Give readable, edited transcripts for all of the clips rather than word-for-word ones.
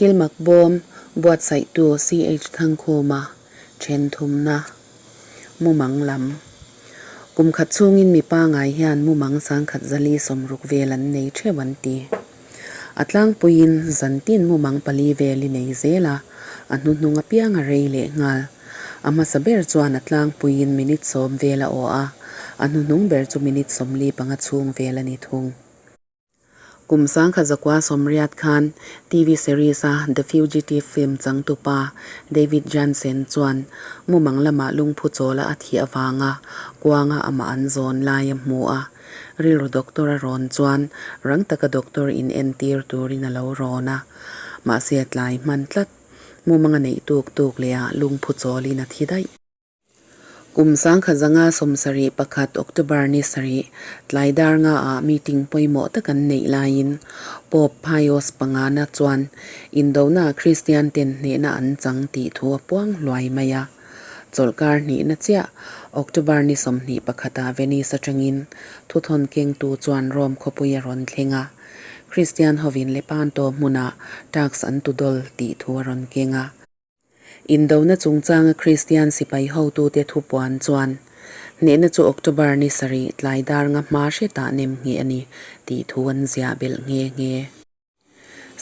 Thilmak bawm buatsaihtu CH Thangkhuma then thumna mumang lam. Kum khat chhungin mi pangai hian mumang sangkhat zali sawmruk vel an nei theuh an ti. A tlangpuiin zantin mumang pali vel i nei zel a, a hnuhnung apiang a rei leh nghal. A hmasa ber chuan a tlangpuiin minute sawm vel a aw a, a hnuhnung ber chu minute 45 chhung vel a ni thung. Kum sangkhat zakua sawmriat khan TV series a The Fugitive film changtupa David Jansen chuan mumang lamah lungphu chawla a thih avanga kuanga amah an zawn lai a hmu a. Rilru doctor a rawn chuan rang taka doctor in entir turin a lo rawn a, mahse a tlai hman tlat. Mumang a neih tuk tuk leh ah lungphu chawlin a thi daih. Kum sangkhat zanga 71 October ni sarih tlai dar nga ah meeting pawimawh tak an neih laiin Pope Pius pangana chuan indona Kristian ten hnehna an chang tih thu a puang hluai mai a. Chawlhkar hnihna chiah October ni 21 ah Venice atangin thuthawn kengtu chuan Rome khawpui a rawn thleng a, Kristian hovin Lepanto hmunah Turks an tudawl tih thu a rawn keng a. Indona chungchanga Kristian sipai hotute thupuan chuan hnehna chu October ni sarih tlai dar nga hma hretah nem ngheh a ni tih thu an ziah belh nghe nghe.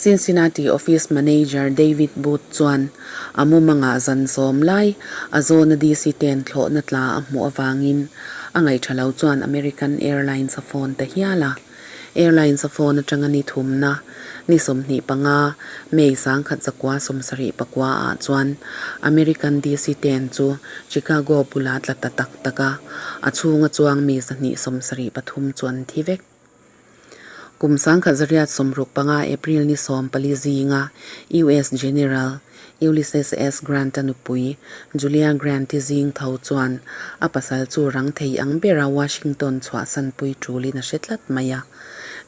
Cincinnati Office Manager David Booth chuan a mumangah zan sawm lai a zawna DC ten thlawhna tla a hmuh avangin a ngaihṭha lo chuan American Airlines a phone ta hial a. Airlines a phone atanga ni thumna ni 25 May 1979 ah chuan American DC ten chu Chicago bula tla ta tak tak a, a chhunga chuang mi 273 chu an thi vek. Kum 1965 April ni 14 zinga US General Ulysses S. Grant-a nupui Julia Grant-i zing tho chuan a pasal chu rang thei ang bera Washington chhuahsanpui tulin a hre tlat mai a.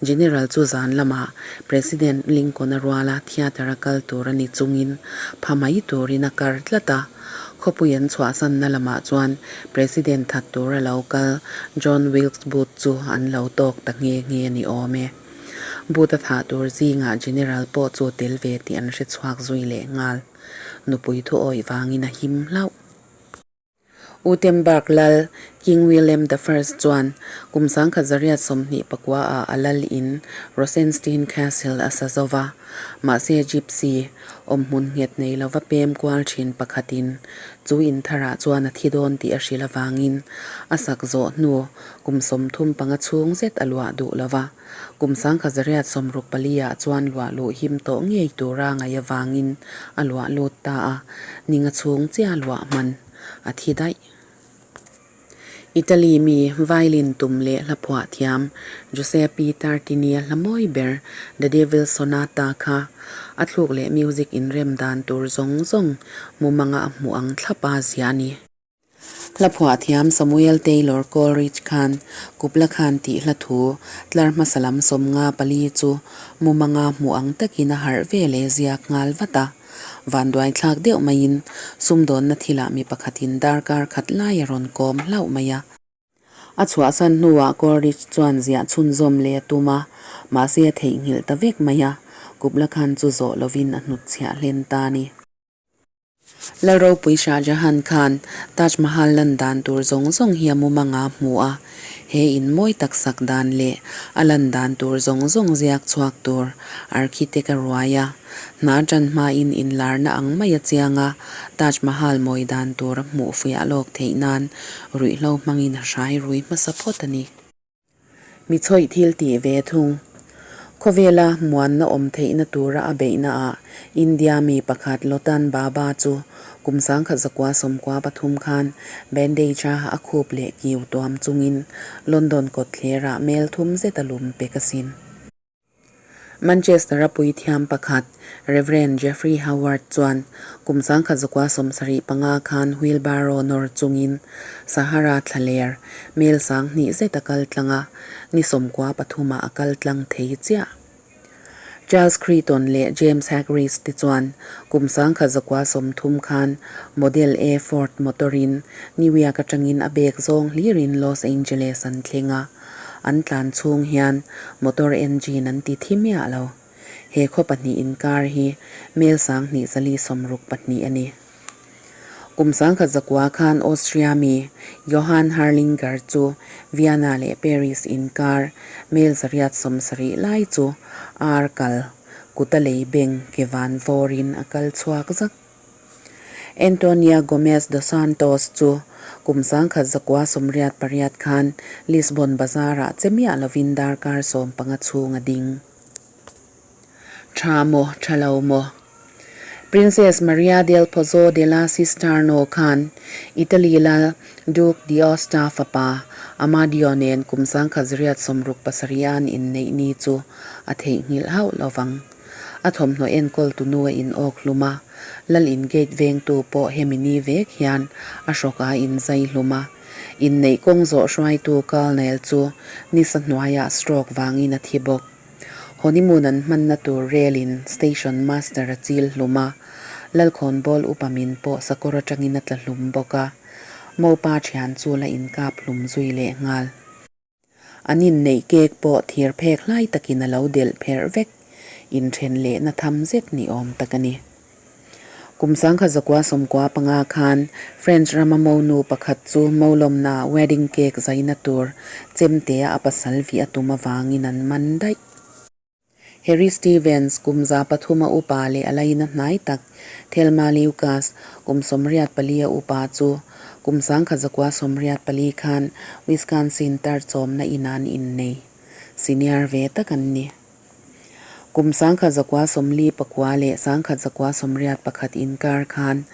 General chu zan lamah President Lincoln-a ruala theatre-a kal tur a ni chungin pha mai turin a kar tlat a. Khawpui an chhuahsanna lamah chuan President that tura lo kal John Wilkes Booth chu an lo tawk ta nghe nghe a ni awm e. Booth a thah tur zingah General pawh chu tel ve tih an hre chhuak zui leh nghal. Nupui thu awih vangin a him hlauh. Utenberg lal King William the First chuan kum 1924 ah a lal in Rosenstein Castle a sa zo va, mahse Gypsy awmhmun nghet nei lova pem kual thin pakhatin chu in tharah chuan a thi dawn tih a hrilh avangin a sak zawh hnu kum 35 chhung zet a luah duh lova. Kum 1964 ah chuan luah luh him tawh ngei tura ngaih avangin a luah lut ta a, ninga chhung chiah luah hman a thi daih. Italy mi violin tum leh hla phuah thiam Giuseppe Tartini a hla mawi ber The Devil Sonata kha a thluk leh music inrem dan tur zawng zawng mumanga a hmuh ang thlap a zia a ni. Hla phuah thiam Samuel Taylor Coleridge khan Kubla Khan tih hla thu tlar hmasa lam 54 chu mumanga hmuh ang takin a harh ve leh ziak nghal vat a. Vanduai thlak deuh maiin sumdawnna thilah mi pakhatin darkar khat lai a rawn kawm hlauh mai a. A chhuahsan hnuah Coleridge chuan ziah chhunzawm leh a tum a, mahse a theihnghilh ta vek mai a, Kubla Khan chu zawh lovin a hnutchhiah hlen ta a ni. Lalropui Shah Jahan khan Taj Mahal lan dan tur zawng zawng hi a mumanga hmu a, he in mawi tak sak dan leh a lan dan tur zawng zawng ziak chhuak tur architect a ruai a. Hna tan hmain inlarna ang mai a chiang a, Taj Mahal mawi dan tur a hmuh fiah lawk theih nan ruihhlo hmangin a hrai rui hmasa phawt a ni. Mi chhawih thil tih ve thung. Khawvela muanna awm theihna tura a beihnaah India mi pakhat Lotan Baba chu kum 1993 khan bandage-a a khup leh kiu tuam chungin London kawtthlerah mel thum zet a lum pek asin. Manchester-a puithiam pakhat Rev. Jeffrey Howard chuan kum 1975 khan wheelbarrow nawr chungin Sahara thlaler mel 2000 zet a kal tlang a, ni 93 ah a kal tlang thei chiah. Charles Crichton leh James Hargreaves te chuan kum 1930 khan Model A Ford motor-in New York atangin a bag zawng hlirin Los Angeles an thleng a. An tlan chhung hian motor engine an ti thi miah lo. He khaw pahnih inkar hi mel 2464 a ni. Kum 1900 khan Austria mi Johann Herrlinger chu Vienna leh Paris inkar mel 870 lai chu ar kal kuta lei beng ke van vawrin a kal chhuak zak. Antonia Gomes dos Santos chu kum 1988 khan Lisbon bazar-ah che miah lovin darkar 15 chhung a ding. Tha maw, tha lo maw? Princess Maria del Pozzo della Cisterno khan Italy lal Duke d'Aosta fapa Amadio nen kum 1967 an inneih ni chu a theihnghilh hauh lo vang. A thawmhnaw enkawltu nu a in awk hlum a, lal in gate vengtu pawh hemi ni vek hian a hrawk a inzai hlum a. Inneih kawng zawh hruaitu Colonel chu nisa hnuaiah stroke vangin a thi bawk. Honeymoon an hmanna tur relin station master a chil hlum a, Lalkhawnbawl upa min pawh sakawr atangin a tla hlum bawk a, Mopa thian chu la inkap hlum zui leh nghal. An inneih kek pawh thir phek hlai takin a lo delh pherh vek, inthen lehna tham zet ni awm tak a ni. Kum 1995 khan French rama monu pakhat chu molawmna wedding cake zaina tur chemtea a pasal vih a tum avangin an man daih. Harry Stevens kum 300 a upa leh a laina hnai tak Thelma Lucas kum 84 a upa chu kum 1984 khan Wisconsin tarchawmna inah an innei. Senior ve tak an ni. Kum 1949 leh 1981 inkar khan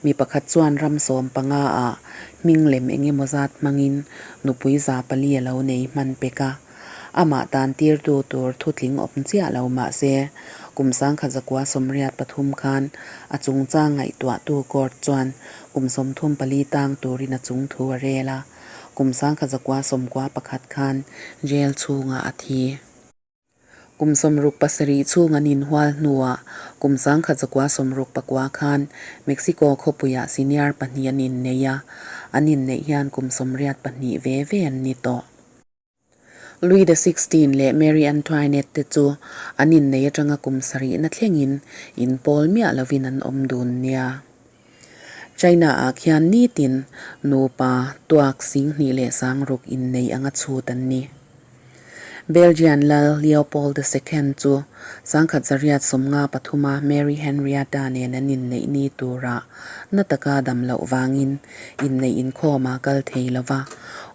mi pakhat chuan ram 15 ah hming lem eng emaw zat hmangin nupui 400 a lo nei hman pek a. Amah tan tirtu tur thutling awm chiah lo mah se, kum 1983 khan a chungchang ngaihtuahtu court chuan kum 34 tang turin a chungthu a rel a, kum 1991 khan jail chhungah a thi. Kum 67 chhung an inhual hnuah kum 1969 khan Mexico khawpuiah senior pahnih an innei a, an inneih hian kum 82 ve ve an ni tawh. Louis the Sixteen leh Marie Antoinette te chu an innei atanga kum sarihna thlengin inpawl miah lovin an awm dun nia. China-ah khian nitin nupa tuak 2600 innei anga chhut an ni. Belgian lal Leopold the Second chu 1853 a Mary Henrietta nen an inneih ni turah na taka dam loh vangin inneih inkhawm a kal thei lo va,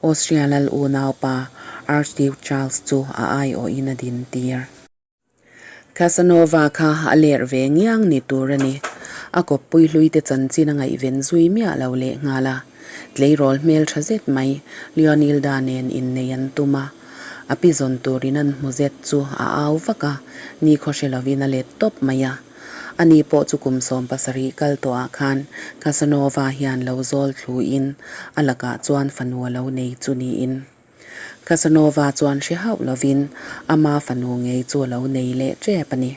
Austria lal unaupa Archduke Charles chu a aiawhin a din tir. Casanova kha a lerh ve ngiang ni tur a ni. A kawppui hluite chanchin a ngaihven zui miah lo leh nghal a. Tleirawl hmel tha zet mai Leonilda nen innei an tum a. A pi zawn turin an hmu zet chu a au vak a, nikhaw hre lovin a let tawp mai a. Ani pawh chu kum 17 kal tawhah khan Casanova hian lo zawl thluin a lakah chuan fanu a lo nei chu niin. Casanova chuan hre hauh lovin ama fanu ngei chu a lo nei leh tep a ni.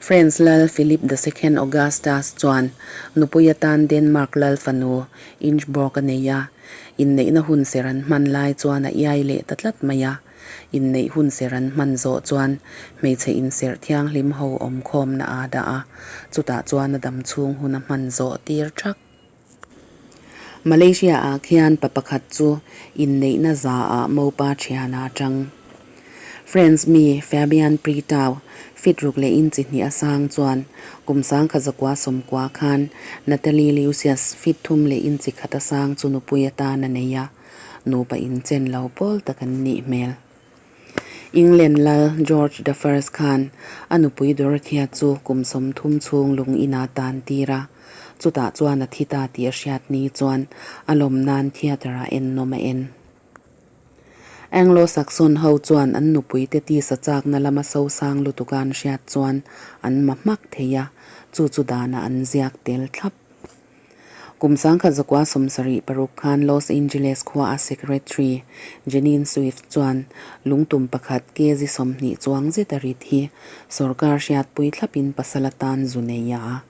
France lal Philip the Second Augustus chuan nupui atan Denmark lal fanu Ingeborg a nei a, inneihna hun ser an hman lai chuan a iai leh ta tlat mai a. Inneih hun ser an hman zawh chuan hmeichhe inserh thianghlim ho awmkhawmna aa dah a, chutah chuan a damchhung hun a hman zawh tir thak. Malaysia ah khian pa pakhat chu inneihna za ah mopa thian a tang. France mi Fabian Pritau fit ruk leh inchi hnih a sang chuan kum 1990 khan Natalie Lucius fit thum leh inchi khat a sang chu nupui atan a nei a, nupa inchen lo pawl tak an nih hmel. England lal George the First khan a nupui Dorothea chu kum 30 chhung lung ina tan tir a, chutah chuan a thi ta tih a hriat ni chuan a lawm nan theatre ah ennawm a en. Anglo-Saxon ho chuan an nupui te tisa chakna lama sosang lutuk a an hriat chuan an ma hmak thei a, chu chu danah an ziak tel thlap. Kum 1976 khan Los Angeles khua a Secretary Jeanine Swift chuan lungtum pakhat kg 20 chuang zet a rit hi sorkar hriatpui thlapin pasal atan zu nei a.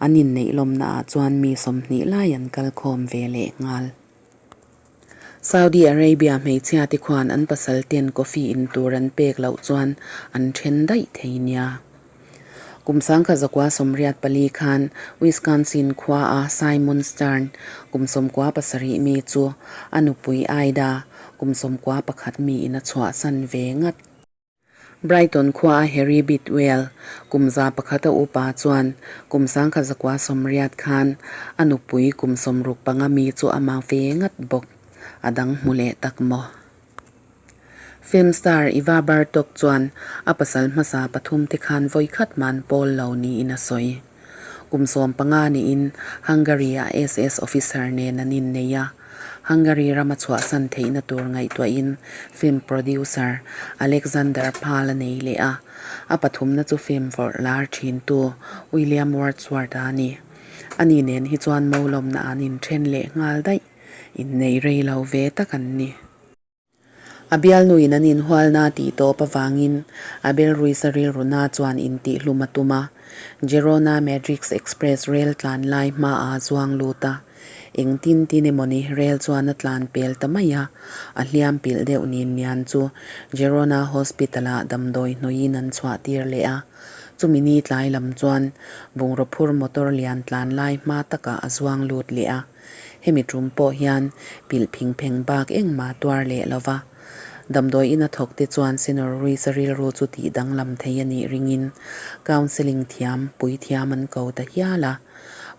An inneih lawmna ah chuan mi 20 lai an kal khawm ve leh nghal. Saudi Arabia hmeichhia te khuan an pasal ten coffee in tur an pek loh chuan an then daih thei nia. Kum 1984 khan Wisconsin khua a Simon Stern, kum 97 mi chu a nupui Ida, kum 91 mi in a chhuahsan ve ngat. Brighton khua a Harry Bidwell, kum 100 a upa chuan kum 1980 khan a nupui kum 65 mi chu a ma ve ngat bawk. A dang hmu leh tak maw? Film star Eva Bartok chuan a pasal hmasa pathum te khan vawi khat man pawl lo niin a sawi. Kum 15 niin Hungary-a SS officer nen an innei a, Hungary rama chhuahsan theihna tur ngaihtuahin film producer Alexander Pal a nei leh a, a pathumna chu film vawrh lar thintu William Wordsworth-a a ni. Ani nen hi chuan molawmna an inthen leh nghal daih, innei rei lo ve tak an ni. A bialnuin an inhualna tih tawp avangin Abel Ruiz-a rilruna chuan intihhlum a tum a, Girona Madrix Express rel tlan lai hmaah a zuang lut a. Engtin tin emawni rel chuan a tlan pel ta mai a, a hliam pilh deuh nin nian chu Girona Hospital-ah damdawi hnawiin an chhuah tir leh a. Chumi ni tlai lam chuan bungraw phur motor lian tlan lai hma takah a zuang lut leh a. Hemi tum pawh hian pilh phing pheng bak engmah tuar leh lo va. Damdawi ina thawk te chuan Senor Ruiz-a rilru chu tih danglam thei a nih ringin counselling thiam, puithiam an ko ta hial a.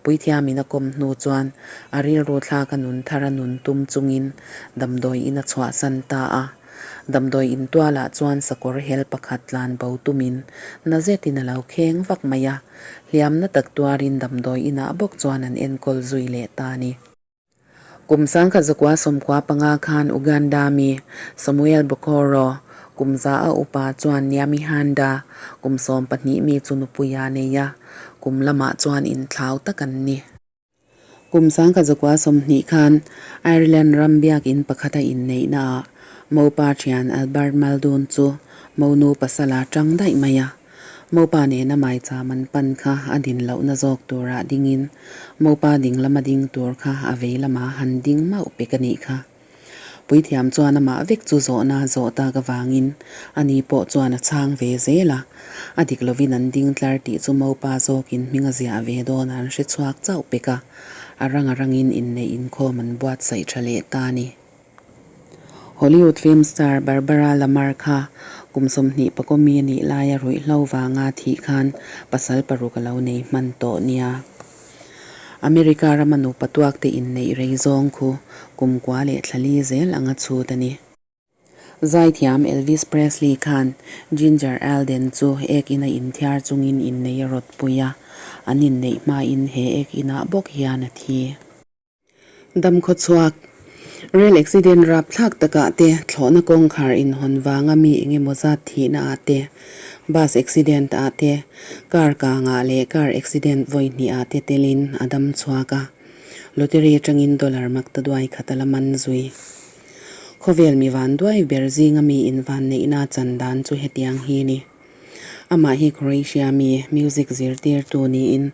Puithiamin a kawm hnu chuan a rilru thlak a nun thar a nun tum chungin damdawi in a chhuahsan ta a. Damdawi in tualah chuan sakawr hel pakhat tlan bo tumin na zetin a lo kheng vak mai a. Hliamna tak tuarin damdawi inah bawk chuan an enkawl zui leh ta a ni. Kum 1995 khan Uganda mi Samuel Bokoro, kum za a upa chuan Nyamihanda, kum 12 mi chu nupui a nei a, kum lamah chuan inthlau tak an ni. Kum 1920 khan Ireland ram biakinn pakhata inneihnaah Mopa thian Albert Muldoon chu monu pasala tang daih mai a. Mopa nena maicham an pan kha a din lohna zawk turah dingin Mopa ding lama ding tur kha a vei lama han ding mauh pek a nih kha. Puithiam chuan amah vek chu zawhna zawh tak avangin ani pawh chuan a chhang ve zel a, a dik lovin an ding tlar tih chu Mopa zawkin hming a ziah ve dawn an hre chhuak chauh pek a, a rang a rangin inneih inkhawm an buatsaih tha leh ta a ni. Hollywood film star Barbara Lamar kha kum 20 pakaw mi a nih laia ruihhlo vanga thih khan pasal paruk a lo nei hman tawh nia. America rama nupa tuakte inneih rei zawng khu kum kua leh thla li zel anga chhut a ni. Zaithiam Elvis Presley khan Ginger Alden chu ek ina inthiar chungin innei a rawt pui a, an inneih hmain he ek inah bawk hian a thi. Damkhaw chhuak, Rail accident rapthlak takah te, thlawhna kawngkhar inhawn vanga mi engemaw zat thihna ah te, bus accident ah te, car kangah leh car accident vawi hnih ah te telin a dam chhuak a. Lottery atangin dollar mak ta duai khat a la man zui. Khawvel mi van duai ber zinga mi invan neihna chan dan chu hetiang hi ni. Amah hi Croatia mi music zirtirtu niin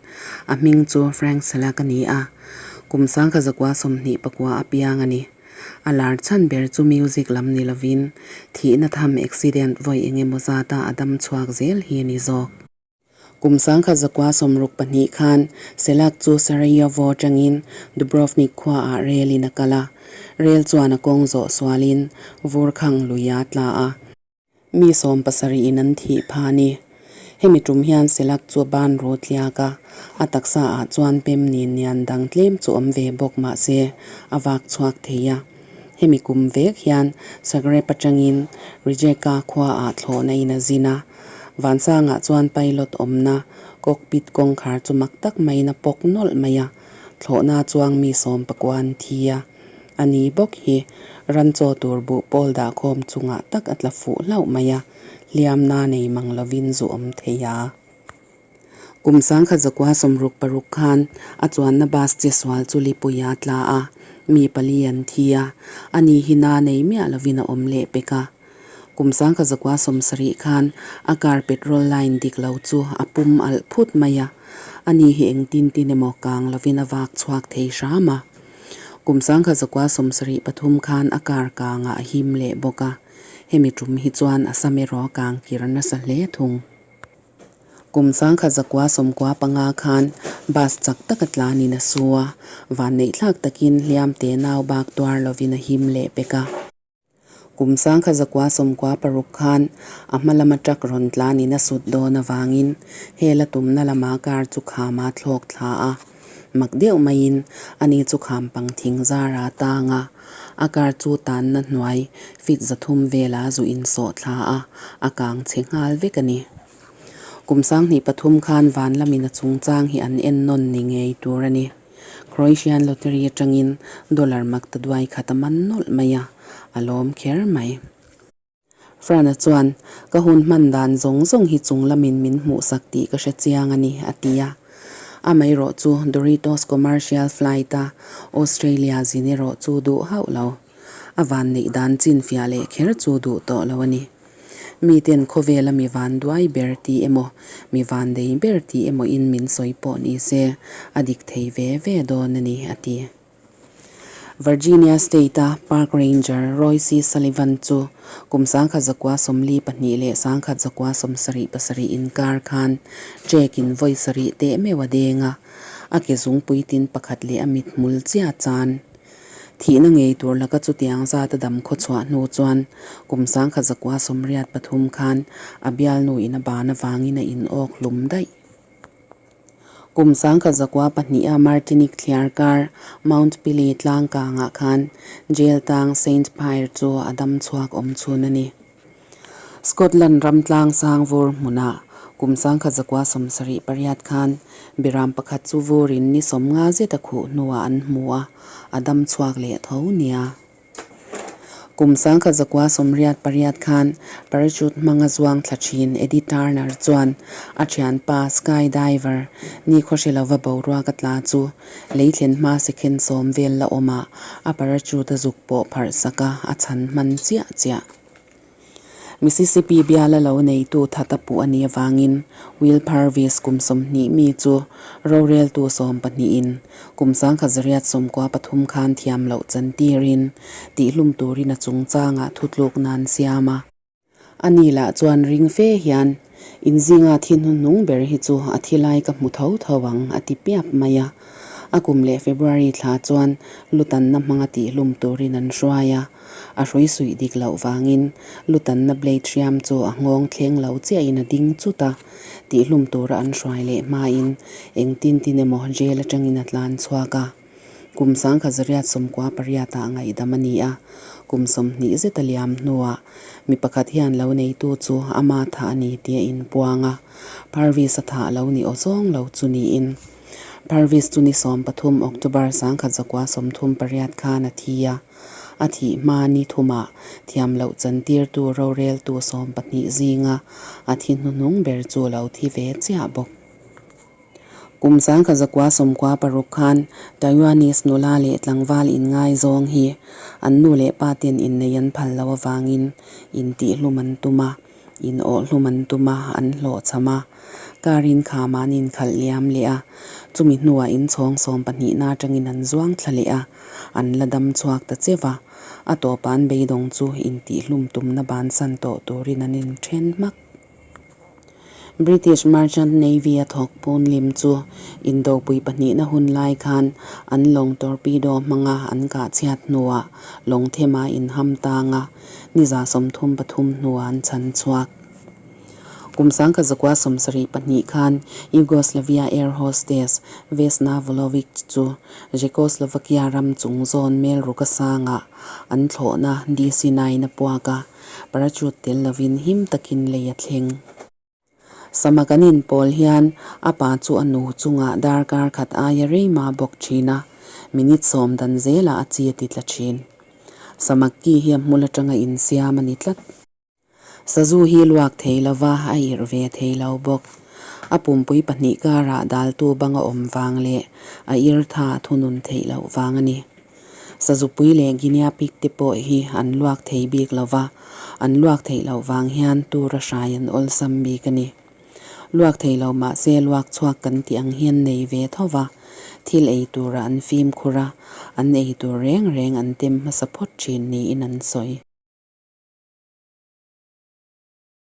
a hming chu Frank Selak a ni a, kum 1924 a piang a ni. A lar chhan ber chu music lam ni lovin thihna tham accident vawi eng emaw zata a dam chhuak zel hi a ni zawk. Kum 1962 khan Selak chu Sarajevo atangin Dubrovnik khuaah rel in a kal a, rel chuan a kawng zawh sualin vur khang lui a tla a. Mi 70 in an thih pha a ni. Hemi tum hian Selak chu ban ru tliak a, a taksa ah chuan pem nin nian dang tlem chu awm ve bawk mah se a vak chhuak thei a. Hemi kum vek hian Zagreb atangin Rijeka khua ah thlawhna in a zin a. Vansangah chuan pilot awmna cockpit kawngkhar chu mak tak maiin a pawk nawlh mai a, thlawhna chuang mi 19 an thi a. A ni bawk hi ran chaw tur buh pawl dah khawm chungah tak a tla fuh hlauh mai a, hliamna nei mang lovin zu awm thei a. Kum 1966 khan a chuanna bus che sual chu lipui a tla a, mi pali an thi a, a ni hi na nei miah lovin a awm leh pek a. Kum 1970 khan a car petrol line dik lo chu a pum alh phut mai a, a ni hi engtin tin emaw kang lovin a vak chhuak thei hram a. Kum 1973 khan a car kangah a him leh bawk a, hemi tum hi chuan a sam erawh a kang kir nasa hle thung. Kum 1995 khan bus chak taka tlanin a su a, vanneihthlak takin hliam te nau bak tuar lovin a him leh pek a. Kum 1996 khan a hma lama truck rawn tlanin a sut dawn avangin hel a tumna lama car chu khama thlawk thla a. Mak deuh maiin ani chu kham pang thing zara tang a, a car chu tanna hnuai feet 300 vela zu insawh thla a, a kang chhe nghal vek a ni. Kum 2003 khan van lamin a chungchang hi an en nawn ni ngei tur a ni. Croatian lottery atangin dollar mak ta duai khat a man nawlh mai a, a lawm kher mai. Frana chuan, Ka hun hman dan zawng zawng hi chung lamin min hmuhsak tih ka hre chiang a ni, a ti a. Amaherawh chu Doritos commercial flight-a Australia zin erawh chu duh hauh lo. A van neih dan chinfiah leh kher chu duh tawh lo a ni. Miten khawvela mi van duai ber tih emaw, mi van dei ber tih emaw in min sawi pawh ni se, a dik thei ve ve dawn a ni, a ti. Virginia State-a Park Ranger Roy C. Sullivan chu kum 1942 leh 1977 inkar khan check-in vawi sarih teh meuh a deng a, a ke zungpui tin pakhat leh a mithmul chiah chan. Thihna ngei tur laka chutiang zat a dam khawchhuah hnu chuan kum 1983 khan a bialnu in a ban avangin a in awk hlum daih. Kum 1902 a Martinique thliar kar Mount Pili tlang kangah khan jail tang Saint Pyre chu a dam chhuak awm chhun a ni. Scotland ram tlang sang vur hmunah kum 1978 khan biram pakhat chu vurin ni 50 zet a khuh hnuah an hmu a, a dam chhuak leh tho nia. Kum 1988 khan parachute hmanga zuang thla thin Eddie Turner chuan a thianpa skydiver nikhaw hre lova boruak a tla chu lei thlen hma second 10 vel la awmah a parachute a zuk pawh pharh sak a, a chhan hman chiah chiah. Mississippi biala lo neitu that a puh a nih avangin Will Purvis kum 20 mi chu roreltu 12 in kum 1993 khan thiam loh chantirin tihlum turin a chungchangah thutluk nan siam a. Ani lah chuan ring fe hian, Inzinga thi hnuhnung ber hi chu a thi lai ka hmu tho tho ang, a ti piap mai a. A kum leh February thla chuan lutanna hmanga tihlum turin an hruai a. A hrui suih dik loh vangin lutanna blade hriam chu a nghawng thleng lo chiahin a ding chut a, tihlum tura an hruai leh hmain engtin tin emaw jail atangin a tlan chhuak a. Kum 1998 ah ngaihdam a ni a, kum 20 zet a liam hnuah mi pakhat hian lo neitu chu ama thah a ni tih a inpuang a, Parvis a thah lo ni awzawng lo chu niin. Parvis chu ni 13 October 1938 khan a thi a. A thih hma ni thumah thiam loh chantirtu roreltu 12 zinga a thi hnuhnung ber chu lo thi ve chiah bawk. Kum 1996 khan Taiwanese nula leh tlangval inngaizawng hi an nu leh pa ten innei an phal loh avangin intihlum an tum a, in awhhlum an tum a, an hlawhchham a. Car in kham an inkhalh liam leh a, chumi hnuah inchhawng 12 na atangin an zuang thla leh a, an la dam chhuak ta cheu a, a tawpah an beidawng chu intihlum tumna bansan tawh turin an inthen hmak. British Merchant Navy a thawk pawn lim chu indopui pahnihna hun lai khan an lawng torpedo hmanga an kah chhiat hnuah lawng thema inham tang a, ni 33 hnuah an chhan chhuak. Kum 1972 khan Yugoslavia air hostess Vesna Vulovic chu Czechoslovakia ram chung zawn mel ruk a sangah an thlawhna DC-9 a puak a. Parachute tel lovin him takin lei a thleng. Sama kan inpawl hian a pa chu a nu chungah darkar khat aia rei mah bawk thin a, minute 10 dan zelah a chi a ti tla thin. Samak ki hi a hmul atanga insiam a ni tlat. Sazu hi luak thei lova a irh ve thei lo bawk. A pumpui pahnih karah daltu bang a awm vang leh a irtha a thunun theih loh vang a ni. Sazupui leh Guinea pig te pawh hi an luak thei bik lo va, an luak theih loh vang hian tur a hrai an awlsam bik a ni. Luak thei lo mah se luak chhuak kan tih ang hian nei ve tho va, thil ei tura an fimkhur a, an ei tur reng reng an tem hmasa phawt thin niin an sawi.